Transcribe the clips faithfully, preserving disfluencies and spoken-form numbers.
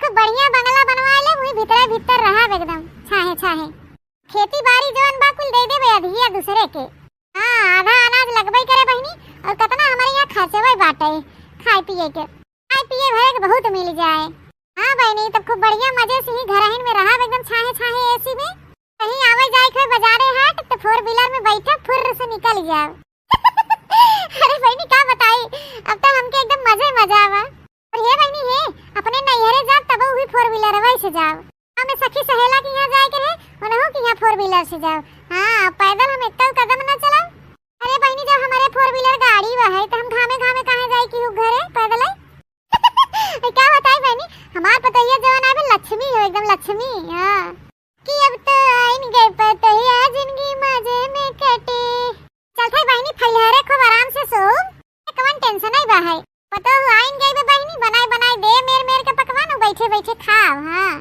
तो बढ़िया बंगला बनवा ले, वही भीतरे भीतर रहब एकदम छाहे छाहे। खेती बाड़ी जवन बा कुल दे देबे अधिया दूसरे के। हाँ, आधा अनाज लगबे करे बहिनी, और कितना हमारे यहाँ खर्चवे बाटे खाए पिए के, खाए पिए भरे के बहुत मिल जाए। हाँ बहिनी, तब खूब बढ़िया मजे से ही घरहिन में रहब एकदम छाहे छाहे एसी में। कहीं आवे जाए के होए बाजारे हाट तो फोर व्हीलर में बैठब, फुर्र से निकल जाब। अरे बहिनी का बताई, अब तो हमके एकदम मजे मजा बा। और हे बहिनी हे, अपने नैहरे जाब तब भी फोर व्हीलर वही से जाब। हमें सखी सहेला के यहाँ जाए के रहे, उनहु के यहाँ फोर व्हीलर से जाब। हाँ, पैदल हम एक कदम ना चलब। अरे बहिनी, जब हमारे फोर व्हीलर गाड़ी बा है तो हम घामे घामे कहाँ जाए की हूँ घरे पैदल है? का बताई बहिनी, हमार पतोहिया जवन आवे लक्ष्मी हो, एकदम लक्ष्मी। हाँ, कि अब तो आइन गए पतोहिया, जिंदगी मजे में कटे। चलते बहिनी, फैलहरे खूब आराम से सो, कवन टेंशन है बा है। पतोहू आइन गई बे बहिनी, बनाए बनाए दे मेर मेर के पकवान, उ बैठे बैठे खाओ। हाँ,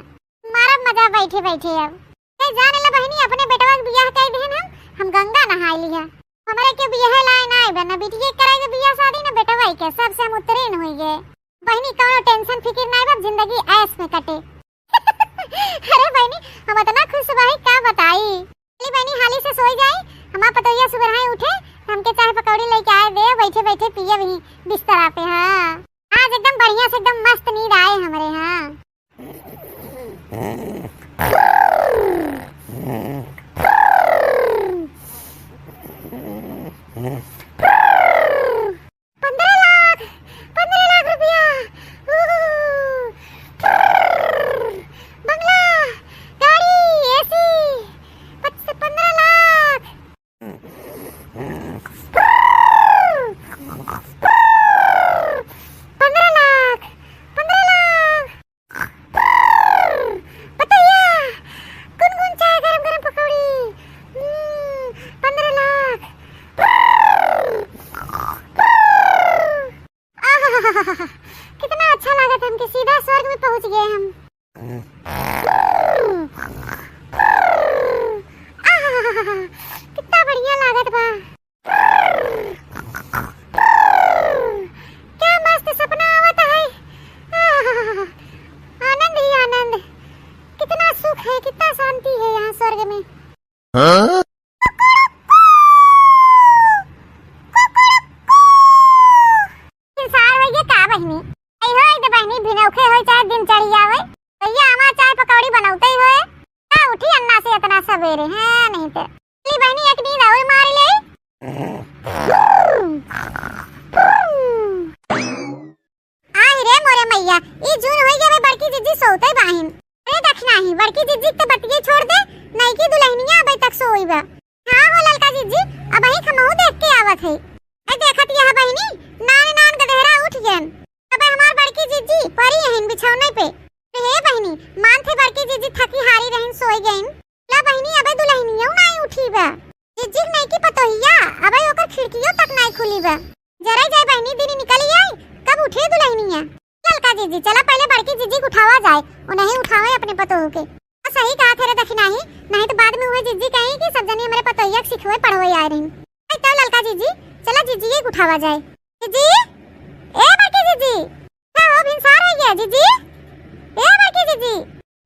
मारब मजा बैठे बैठे अब। ए जान ले बहिनी, अपने बेटवा के बियाह कर देहन हम, हम गंगा नहाए लिया। हमरे के बियाह लाए ना आइबे, ना बिटिया कराए के बियाह शादी, ना बेटवा के, सबसे हम उत्तीर्ण हुई गए। बहिनी, कौनो टेंशन फिकिर ना आइबे, अब जिंदगी ऐश में कटे। अरे बहिनी, हम इतना खुश बाही, का बताई। चली बहिनी, हाली से सोई जाई, हमार पतोहिया सुबह उठे, हमके चाय पकौड़ी लेके आए दे, बैठे बैठे पिए वही बिस्तरा पे। हाँ, आज एकदम बढ़िया से एकदम मस्त नींद आए हमरे। हाँ। पन्द्रह लाख, पन्द्रह लाख रुपया। उहू। बंगला, गाड़ी, एसी, पच-, पन्द्रह लाख। पन्द्रह लाख, पन्द्रह लाख। पतोहिया, गुनगुन चाय, गरम गरम पकौड़ी। हम्म, पन्द्रह लाख। आहाहाहा, कितना अच्छा लागत, हमके सीधा स्वर्ग में पहुंच गए हम। आहाहाहा, कितना बढ़िया लागत बा। क्या मस्त सपना आवत है। आहाहाहा, आनंद ही आनंद। कितना सुख है, कितना शांति है यहाँ स्वर्ग में। हाँ? भिनसार होइगे का बहिनी? आई होए दे बहिनी, भिनौखे होए चाहे दिन चढ़ी जावे, भैया हमार चाय पकौड़ी बनौते ही होए। का उठी अन्ना से इतना सवेरे, हैं नहीं ते। ली बहिनी, एक नींद और मार ले। आहि रे मोरे मइया, ई जून होई गया बे, बड़की जिज्जी सोते बाहिन। अरे दखिनाही, बड़की जिज्जी के तो बतिये छोड़ दे, नईकी दुलहिनिया अबे तक सोई बा। हाँ हो ललका जिज्जी, अबही हमहू देख के आवत है। ए देखत यह बहिनी, नान नान गदेहरा उठ गयन। अबे हमार बड़की जिज्जी परी हइन बिछौने पे। अरे हे बहिनी, मान थे बड़की जिज्जी थकी हारी रहिन, सोई गइन। ला बहिनी, अबे दुलहिनिया नाई उठी बा। जिज्जी के नईकी पतोहिया, अबे ओकर खिड़कियो तक नाई खुली बा। जरा जाए बहिनी, दिन निकल आई, कब उठे दुलहिनिया। ललका जिज्जी, चला पहले बड़की जिज्जी के उठावा जाए, उन्हें उठावे अपने पतोहू के। आ, सही कहा थे रे दखिनाही, नहीं तो बाद में उहे जिज्जी कही कि सब जनी हमरे पतोहिया के सिखवे पढ़वे आए रही। आई तब ललका जिज्जी, चला जिज्जी के उठावा जाए। जिज्जी, ए बड़की जिज्जी, का हो भिनसार हो गया जिज्जी? ए बड़की जिज्जी,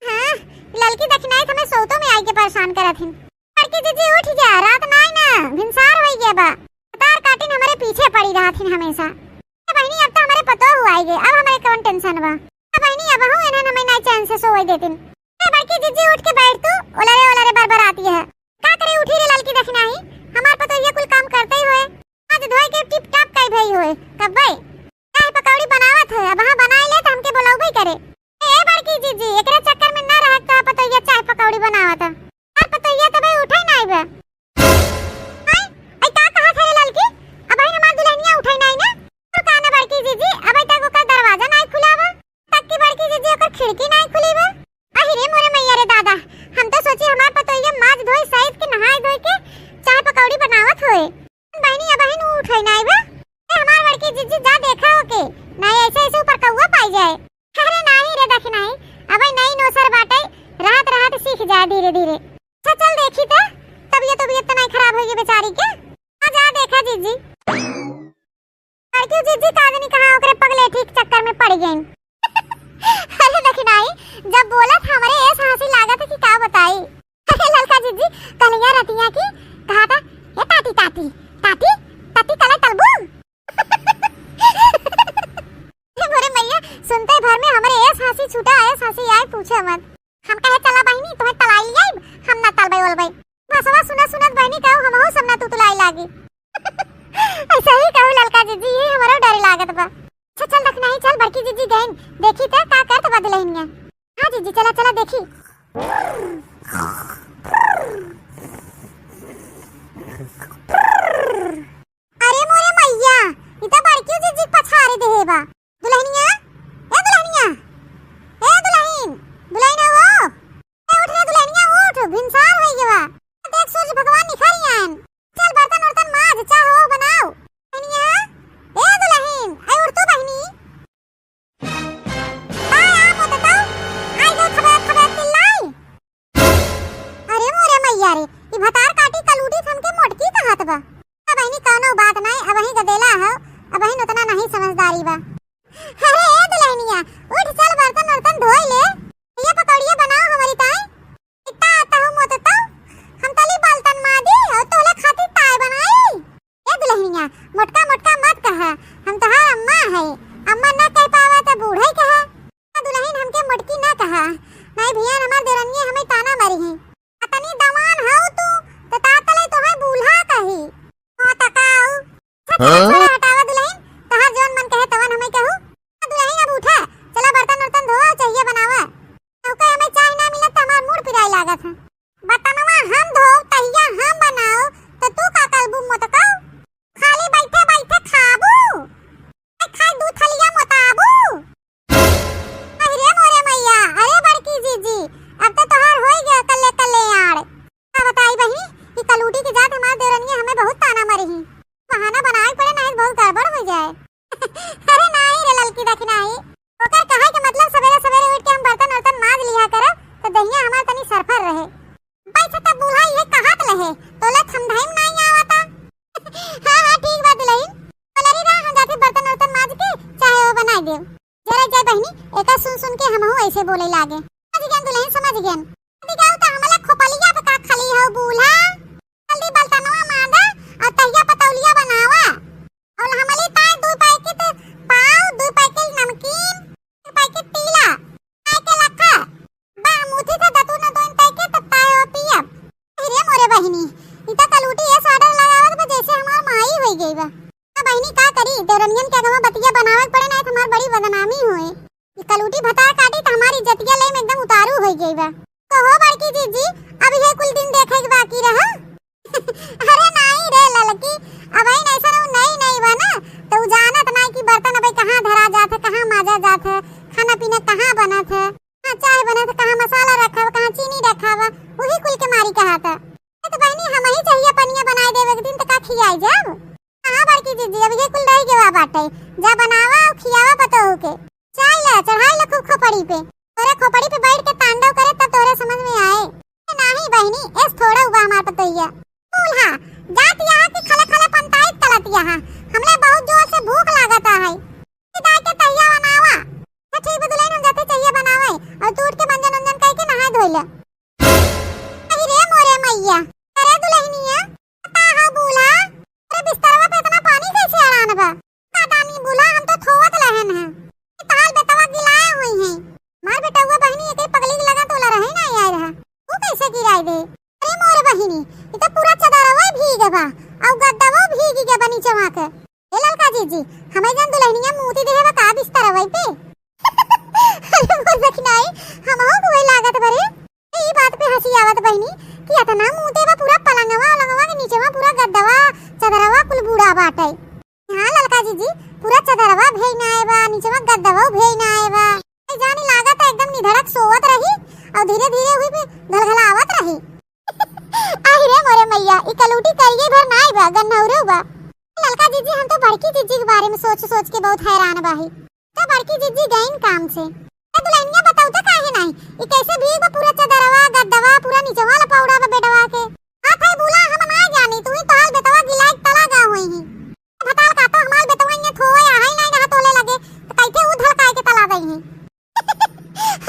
हाँ, ललकी दखिनाही हमें सोतो में आई के परेशान करत हिन। बड़की जिज्जी उठ जा, रात नाई ना, भिनसार होई गया बा। तार काटिन हमरे पीछे पड़ी रहत हिन हमेशा। ए बहिनी, अब तो हमरे पतोहू आई गए, अब हमरे कौन टेंशन बा। ए बहिनी, अब हूँ इन्हन हमें नाई चैन से सोए देतिन। ए बड़की जिज्जी उठ के बैठ तू, ओलरे ओलरे बरबराती है। का करे उठी रे ललकी दखिनाही, हमार पतोहिया कुल काम करते ही होए। आज धोए के टिप टाप कई भई होए, कब्बे। चाय पकौड़ी बनावत है, अब हाँ बनाई ले तो हमके बोलौबे करे। ए बड़की जिज्जी, एकरे चक्कर में ना रहत तो पतोहिया चाय पकौड़ी बनावत है। और पतोहिया तो भाई उठे ना आइबे। आई, आई का कहा थे रे ललकी? अब भाई हमार दुलहिनिया उठे ना आई ना? तो कहा ना बड़की जिज्जी, अब तक ओकर दरवाजा ना खुलावा, तक की बड़की जिज्जी ओकर खिड़की ना खुली बा। अहि रे मोरे मैया रे दादा, हम तो सोची हमार पतोहिया माज धोई साइद के नहाए धोए के चाय पकौड़ी बनावत होए। बहिनी, अबहिन उठे ना आइबे। ए, हमार बड़की जिज्जी जा देखा ओके, नहीं ऐसे ऐसे ऊपर कौआ पाई जाए। अरे नाही रे दखिनाही, अबे नई नौसर बाटे, रहत रहत सीख जाए धीरे धीरे। अच्छा चल देखी त, तबियत तबियत तो नहीं खराब होई बेचारी के। हाँ जा देखा जिज्जी। बड़की जिज्जी का जानी कहाँ ओकरे पगले ठीक चक्कर में पड़ गई। अरे दखिनाही, पूछो मत। हम कहे चला बहिनी, तोहे तलाई ले आइब, हम ना तलबै ओलबै। भसवा सुनत सुनत बहिनी कहू हमहू सब ना तुतुलाई लागी। ऐसे ही कहू ललका जीजी, ये हमरो डर लागत बा। अच्छा चल दखिनही चल, बड़की जीजी गइन, देखी त का करत बा दुलहिनिया। हाँ जीजी, चला चला देखी। अरे मोरे मैया, ई त बड़की जीजी पछारे देहे बा। दुलहिनिया, ए दुलहिनिया, ए दुलहिन, दुलहिन हो, ए उठ रे दुलहिनिया उठ, भिनसार होई गवा। देख सूरज भगवान निखर आयन। चल बर्तन उर्तन माज, चाह हो बनाओ। दुलहिनिया, ए दुलहिन, ए उठ तू बहिनी। आ, आ, मोटका, आई गई खबर, खबर चिल्लाई। अरे मोरे मैया रे, ई भतार काटी कलूटी थम के मोटकी कहत बा। अब बहिनी कौनो बात नाई, अब ही गदेला हो, अब ही उतना नहीं समझदारी बा। अरे ए दुलहिनिया, उठ चल बर्तन उर्तन धोई ले, ये पकौड़िया बनाओ हमारी ताई। इतना आता हूँ मोटका, हम तली बर्तन माजी और तोहले खातिर ताई बनाई। ए दुलहिनिया, मोटका मोटका मत कहा, हम तोहार अम्मा है, अम्मा ना कह पावा त बूढ़ा ही कहा। दुलहिन हमके मोटकी ना कहा, नहीं भैया हमार देवरनिये हमें ताना मारी है। अतनी दवान हऊ तू, त ता तले तोहे बूल्हा कही। हाँ त का हऊ? अच्छा, हाँ? छोड़ा, हटावा दुलहिन, तोहार जवन मन कहे तवन हमें कहू। दुलहिन अब उठा, चला बर्तन उर्तन धोवा, चाहिए बनावा। तोके हमें चाय ना मिलत त हमार मूड पिराए लागत है। बर्तनवा हम धोब, तहिया हम बनाओ, त तू का करबू मोटका? खाली बैठे बैठे खाबू? ए, खाई दू थलिया मोटाबू? अरे मोरे मैया, अरे बड़की जीजी, अब तो तोहार होई गया कल्ले कल्याण। का बताई बहिनी, ई कलूटी के जात हमार देवरनिया हमें बहुत ताना मारी ही। बहाना बनाए पड़े, नहीं बहुत गड़बड़ हो जाए। अरे नाही रे ललकी दखिनही, ओकर कहे के मतलब सवेरे सवेरे उठ के हम बर्तन उर्तन माज लिया करब, तो दहिया हमार तनी सरफर रहे। बैठ त बूढ़ा इहे कहत लहे, तोले थमधइम नाई आवता। हाँ, हाँ, ठीक बा दुलहिन। बोलरी रहा, हम जाके बर्तन उर्तन माज के चाय वो बनाई देब। जरा जय बहिनी, एका सुन सुन के हमहू ऐसे बोले लागे। समझ गयन दुलहिन, समझ गयन। दिगाऊ त हमला खोपलिया पे का खली हो बूढ़ा? जल्दी बर्तनवा मांजा और तहिया पतौलिया बनावा। और हमली ताई दू पैकेट पाव, दू पैकेट नमकीन, दू पैकेट टीला, ताई के लखा। बा, मुठी थे दतू न दोइन पैकेट, तब ताई हो पियब। अरे मोरे बहिनी, ई त कलूटी ऐसा ऑर्डर लगावत बा जैसे हमार माई होई गई बा। ना बहिनी का करी, देवरनियन के आगवा बतिया बनावे के पड़े, ना तो हमार बड़ी बदनामी होए। ई कलूटी भतार काटी त हमारी इज्जतिया ले में एकदम उतारू होई गई बा। तो हो बड़की जीजी, अब ये कुल दिन देखे के बाकी रहा। अरे नाई रे ललकी, अब ही नहीं सनऊ नई नई बा ना, तो उ जानत नाई कि बर्तन अबे कहाँ धरा जात है, कहाँ माजा जात है, खाना पीना कहाँ बनत है, कहाँ चाय बनत है, कहाँ मसाला रखा बा, कहाँ चीनी रखा बा, वही कुल के मारी कहा था। ए तो बहिनी, हम ही चाहिए पनिया बनाए देवे एक दिन, तो का खियाई जाब? हाँ बड़की जीजी, अब ये कुल रह गवा बाटे, जा बनावा और खियावा पतोहू के। चाय ला, चढ़ाई ला खूब खोपड़ी पे। तोरे खोपड़ी पे बैठ के तांडव करे तब तोरे समझ में आए। ए, नाही बहिनी, एस थोड़ा हुआ हमार पतोहिया। बूढ़ा, जात यहाँ की खले खले पंताइत चलत यहाँ। हमले बहुत जोर से भूख लागत है। कि दाई के तहिया बनावा। अच्छा, ठीक बा दुलहिन, हम जाते चाहिए बनावे। और तू उठ के मंजन उंजन करके नहाए धोई ले। अरे रे मोरे मैया, अरे दुलहिनिया, का हो बूढ़ा? अरे बिस्तरवा पे इतना पानी कैसे अड़ान बा? का दानी बूढ़ा, हम तो थोवत लहन है। ये तहार बेटवा गिलाए हुई है। मार बेटवा बहिनी, एक पगली के लगा तोला रहे ना आए रहा। वो कैसे गिराई दे? अरे मोरे बहिनी, ये तो पूरा चदरवा भीग बा, और गद्दवा भीग गया बा नीचवा के। ए ललका जीजी, हमें जन दुलहिनिया मूती देहे बा का बिस्तरवा पे? अरे मोर दखिनाई, हमहू के वही लागत बरे। ई बात पे हंसी आवत बहिनी कि इतना मूते बा पूरा पलंगवा उलंगवा के नीचवा पूरा गद्दवा चदरवा कुल बूढ़ा बाटे। हाँ ललका जीजी, पूरा चदरवा भेई ना आए बा, नीचवा गद्दवा भेई ना आए बा। ए जानी लागत है एकदम निधड़क सोवत रही और धीरे धीरे हुई भी घलघलावत रही। आहि रे मोरे मैया, ई कलूटी करिए भर नाई बा, गन्नौरे बा। ललका जीजी, हम तो बड़की जीजी के बारे में सोच सोच के बहुत हैरान बाही। तो बड़की जीजी गईन काम से। तो दुलहिनिया बताऊ तो काहे नाही? ई कैसे भीग बा पूरा चदरवा, गद्दवा, पूरा निचवा वाला पौड़ा बा बेडवा के। हाथ है बूला, हम ना जानी, तू ही तोहार बेटवा गिलाई तला गा हुई ही। भताल का तो हमार बेटवा इन्हें थोए आ ही नाही रहा तोले लगे, तो कैसे ऊ धलकाए के तला दई ही?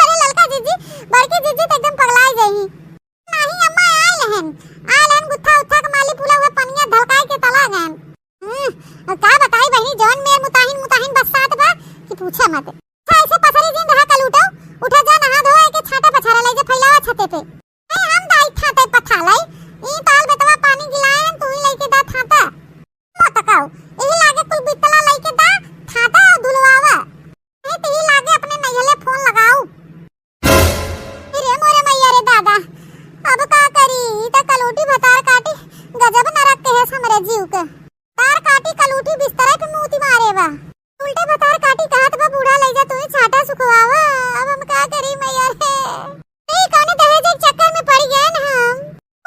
अरे ललका जीजी, बड़की जीजी तो एकदम पगलाई गई ही। नाही अम्मा आयल हन, आयल हन गुत्था उत्था के माली पुला हुआ पनिया धलकाए के तला गन। हम्म, और का बताई बहिनी, जवन मेर मुताहिन मुताहिन बरसात बा कि पूछे मत। अच्छा, ऐसे पसरी दिन रहा कलूटो, उठा जा नहा धोए के छा जीव के। तार काटी कलूटी बिस्तरे पे मूती मारे बा। उल्टे भतार काटी कहत बा, "बूढ़ा लइ जा तू ही छाटा सुखवावा।" अब हम का करी मैया रे? ए, कौने दहेज के चक्कर में पड़ गए न हम।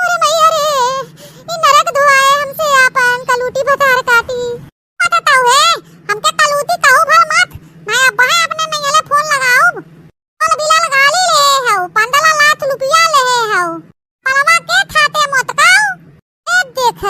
अरे मैया रे, ई नरक धोआए हमसे आपन कलूटी भतार काटी। पता तो है, हमके कलूटी कहू भर मत। मैं अब वहाँ अपने नैया ले फोन लगाऊ। कल बिलाल गाली ले हऊ, पंद्रह लाख रुपया ले हऊ। पलवा के खाते मत काऊ। ए देख,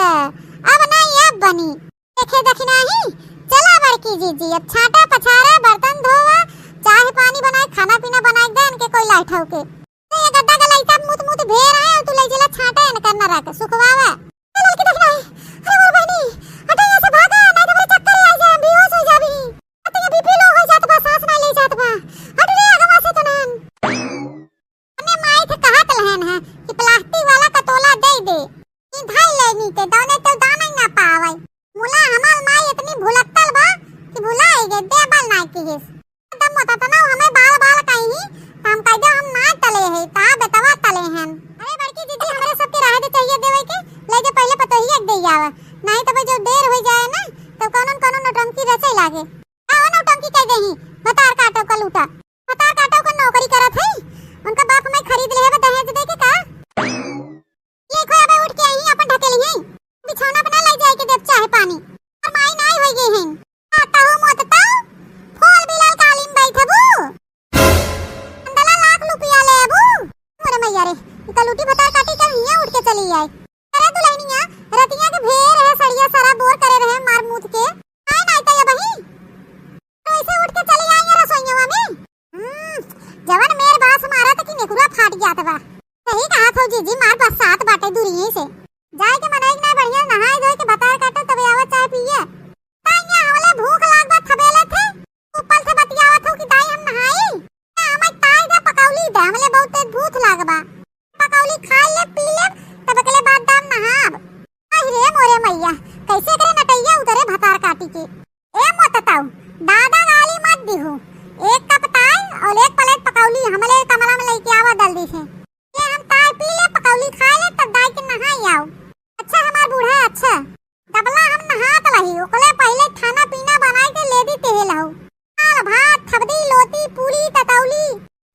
अब नहीं अब बनी। देखे देखी नहीं, चला बड़की जीजी, अब छाटा पछारा, बर्तन धोवा, चाय पानी बनाए, खाना पीना बनाए दे इनके कोई लाइट हो के। ए गद्दा गलैता मुत मुत भेर है, तू ले जिला छाटा इनकर नरक, सुखवावा। ए लड़की देख नहीं, अरे मोर बहनी, हटे यहाँ से भागा, नहीं तो मेरे चक्कर आ जाए, हम बेहोश हो जाबी। अरे ये बीपी लो हो जात बा, सांस नहीं ले जात बा। हट रे आगवा से तो नहन। अपने माई से कहत रहन है कि प्लास्टिक वाला कटोला दे दे। ई धाई लेनी ते दौने तो दाना ही ना पावे। मुला हमार माई इतनी भुलक्कल बा कि भुलाई गए, देबल ना किहिस। तब मोटा तना हमें बाल बाल कहीं, तो हम कह दे हम ना तले है, ता बेटवा तले हैं। अरे बड़की दीदी, हमरे सबके रहे दे चाहिए देवे के, ले जे पहले पतोहिया के दे आवे, नहीं तब जो देर हो जाए ना, तो कौनो न कौनो नौटंकी रचे लागे। का नौटंकी कह देही, भतार काटो का लूटा। भतार काटो का नौकरी करत है, उनका बाप हमें खरीद ले है दहेज दे के का? ये खोया बे उठ के आई अपन ढकेली है, बिछौना अपना ले जाए के देव चाहे पानी, और माई नाई होई गई है। आ, तहु मोत तहु, फोल बिलाल कालीन बैठबू, पंद्रह लाख रुपया लेबू। अरे मैया रे, ई कलूटी भतार काटी का हियाँ उठ के चली आई। अरे दुल्हनिया, रतिया के भेर है, सड़िया सारा बोर करे रहे मार मूत के। आए ना आइता या बही? तो ऐसे उठ के चली आई है रसोईया में। हम्म, जवन मेर बास मारा त कि नेकुरा फाट जात बा। सही कहा थो जीजी, मार बरसात बाटे दूरिये से। जाए के मनई के ना बढ़िया नहाए धोए के भतार काटे तबे आवा चाय पिए। ताइया हमले भूख लाग बा थबेले थे। ऊपर से बतियावत हो कि दाई हम नहाई। ए, हमें ताई का पकौली दे, हमले बहुत तेज भूख लाग बा। पकौली खा ले, पी ले, तब अगले बाद दाम नहाब। अहि रे मोरे मैया, कैसे करे नटैया उतरे भतार काटी के। ए मोतताऊ, दादा गाली मत दिहू। एक कप ताई और एक प्लेट पकौली हमले कमरा में लेके आवा जल्दी से। ये हम ताई पी ले, पकौली खा ले, तब दाई के नहाई आओ। अच्छा हमार बूढ़ा, अच्छा। तबला हम नहात रही, ओकले पहिले खाना पीना बनाए के ले दी तेल हऊ। दाल भात, थबदी, लोती, पूरी, ततौली,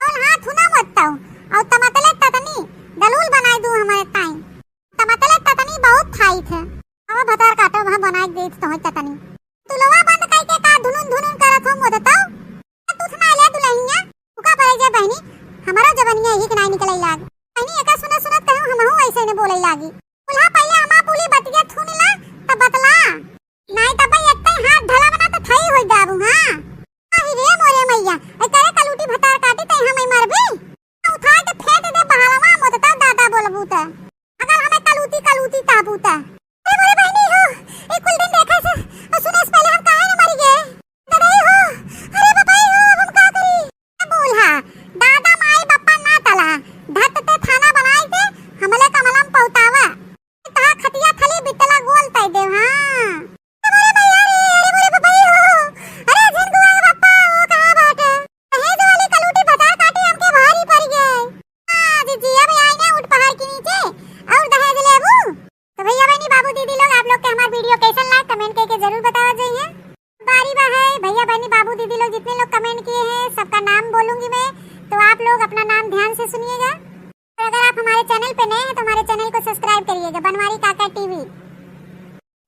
और हाथ हुना मत ताऊ, और तमतले ततनी दलूल बनाए दू हमारे ताई। तमतले ततनी बहुत खाई थे। अब भतार काटो, वहाँ बनाए के देत तोहे ततनी। तुलवा बंद कई के का धुनुन धुनुन करत हो मोदताऊ? तू थना ले दुल्हनिया, उका परे जे बहनी, हमारा जवनिया ही के नाई निकले लाग। बहनी एका सुनत सुनत कहूँ हमहू ऐसे ने बोले लागी। उल्हा पहिले हमा पुली बतिया थुन ला, तब बतला। नाई तब एत्ते हाथ ढलावना त थई होई जाबू, हाँ। अहि रे मोरे मैया, ए करे कलूटी भतार काटी तई हमें मरबी। उठा के फेंक दे बहालवा, मोदताऊ दादा बोलबू त। अगर हमें कलूती कलूती ताबू त। अरे मोरे बहनी हो, ए कुल दिन देखे से और सुने से पहले हम काहे न मरी गए? ददाई हो, अरे बबाई हो, अब हम का करी? ए बोल हा, दादा माई बप्पा ना तला, धत ते थाना बनाई के हमले कमलम पहुतावा। तहा खटिया थली बितला गोल तई देव, हाँ। अरे मोरे मैया रे, अरे मोरे बबाई हो, अरे झिनकुआ के बप्पा, वो कहाँ बाटे? दहेज वाली कलूटी भतार काटी हमके भारी पड़ गए। हाँ, जीजी, अब आई ना उठ पहाड़ के नीचे और दहेज लेबू। तो भैया बहनी बाबू दीदी लोग, आप लोग के हमार वीडियो कैसन लाग, कमेंट करके जरूर बतावा जाइए। बारी बा है भैया बहनी बाबू दीदी लोग, जितने लोग कमेंट किए हैं सबका नाम बोलूंगी मैं, तो आप लोग अपना नाम ध्यान से सुनिएगा। और अगर आप हमारे चैनल पे नए हैं तो हमारे चैनल को सब्सक्राइब करिएगा, बनवारी काका टीवी।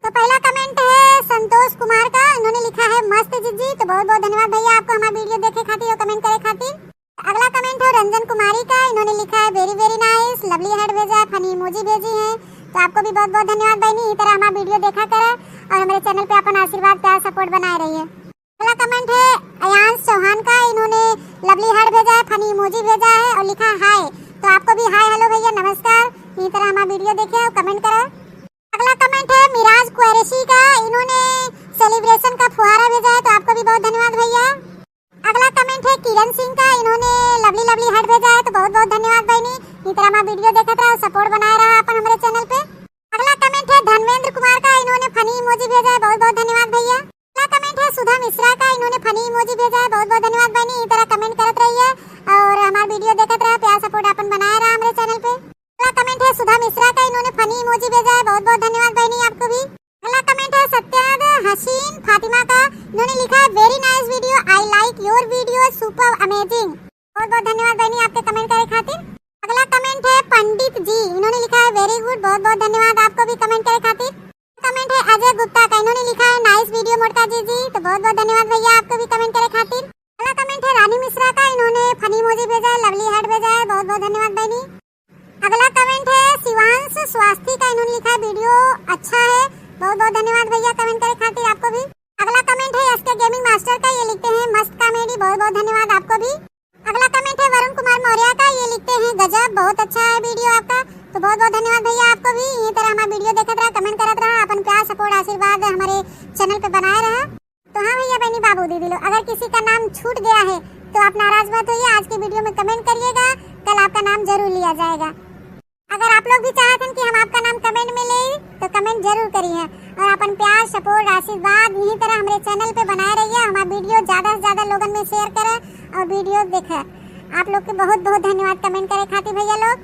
तो पहला कमेंट है संतोष कुमार का, इन्होंने लिखा है, "मस्त जीजी।" तो बहुत बहुत धन्यवाद भैया आपको हमारा वीडियो देखे खातिर और कमेंट करे खातिर। अगला कमेंट है रंजन कुमारी का, इन्होंने लिखा है, "Very very nice।" लवली हार्ट भेजा है, फनी इमोजी भेजी है। तो आपको भी बहुत बहुत धन्यवाद बहनी, इसी तरह हमारा वीडियो देखा करा और हमारे चैनल पे अपन आशीर्वाद, प्यार, सपोर्ट बनाए रहिए। अगला कमेंट है अयांश चौहान का, इन्होंने लवली हार्ट भेजा है, फनी इमोजी भेजा है और लिखा है, "हाय।" तो आपको भी हाय, हेलो भैया, नमस्कार। इसी तरह हमारा वीडियो देखे और कमेंट करा। अगला कमेंट है मिराज कुरैशी का, इन्होंने सेलिब्रेशन का फुहारा भेजा है, तो आपको भी बहुत धन्यवाद भैया। अगला कमेंट है किरण सिंह का, इन्होंने लवली लवली हार्ट भेजा है, तो बहुत बहुत धन्यवाद बहनी। इसी तरह हमारा वीडियो देखत रहा, सपोर्ट बनाए रहा अपन हमारे चैनल पे। अगला कमेंट है धर्मेंद्र कुमार का, इन्होंने फनी इमोजी भेजा है, बहुत बहुत धन्यवाद भैया। अगला कमेंट है सुधा मिश्रा का, इन्होंने फनी इमोजी भेजा है, बहुत बहुत धन्यवाद बहनी। इसी तरह कमेंट करत रहिए और हमारा वीडियो देखत रहा, प्यार सपोर्ट अपन बनाए रहा हमारे चैनल पे। अगला कमेंट है सुधा मिश्रा का, इन्होंने फनी इमोजी भेजा है, बहुत बहुत धन्यवाद बहनी आपको भी। धन्यवाद बहनी आपके कमेंट करे खातिर। अगला कमेंट है पंडित जी, इन्होंने लिखा है very good, बहुत बहुत धन्यवाद आपको भी कमेंट करे खातिर। कमेंट है अजय गुप्ता का, इन्होंने लिखा है nice video मोटका जी जी, तो बहुत बहुत धन्यवाद भैया आपको भी कमेंट करे खातिर। अगला कमेंट है रानी मिश्रा का, इन्होंने फनी इमोजी भेजा है, लवली हार्ट भेजा है, बहुत बहुत धन्यवाद बहनी। अगला कमेंट है शिवांश स्वास्थी का, इन्होंने लिखा है वीडियो अच्छा है, बहुत बहुत धन्यवाद भैया कमेंट करे खातिर आपको भी। अगला कमेंट है एसके गेमिंग मास्टर का, ये लिखते हैं मस्त कॉमेडी, बहुत बहुत धन्यवाद आपको भी। अगला कमेंट है वरुण कुमार मौर्य का, ये लिखते हैं गजब, बहुत अच्छा है वीडियो आपका, तो बहुत बहुत धन्यवाद भैया आपको भी। यही तरह हमारा वीडियो देखत रहा, कमेंट करत रहा, अपन प्यार सपोर्ट आशीर्वाद हमारे चैनल पे बनाए रहा। तो हाँ भैया बहनी बाबू दीदी लोग, अगर किसी का नाम छूट गया है तो आप नाराज मत होइए, आज की वीडियो में कमेंट करिएगा, कल आपका नाम जरूर लिया जाएगा। अगर आप लोग भी चाहत हैं कि हम आपका नाम कमेंट में ले तो कमेंट जरूर करिए और अपन प्यार सपोर्ट आशीर्वाद यही तरह हमारे चैनल पे बनाए रहिए। हमारा वीडियो ज़्यादा से ज़्यादा लोगन में शेयर करें और वीडियो देखें। आप लोग के बहुत बहुत धन्यवाद कमेंट करे खातिर भैया लोग।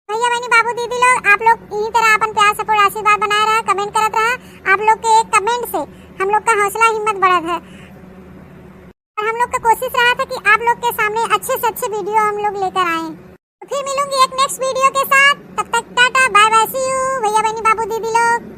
भैया बहनी बाबू दीदी लोग, आप लोग यही तरह अपन प्यार सपोर्ट आशीर्वाद बनाए रहा, कमेंट करत रहा। आप लोग के एक कमेंट से हम लोग का हौसला हिम्मत बढ़त है और हम लोग का कोशिश रहा था कि आप लोग के सामने अच्छे से अच्छे वीडियो हम लोग लेकर आए। तो फिर मिलूंगी एक नेक्स्ट वीडियो के साथ, तब तक टाटा बाय बाय, सी यू भैया बहनी बाबू दीदी लोग।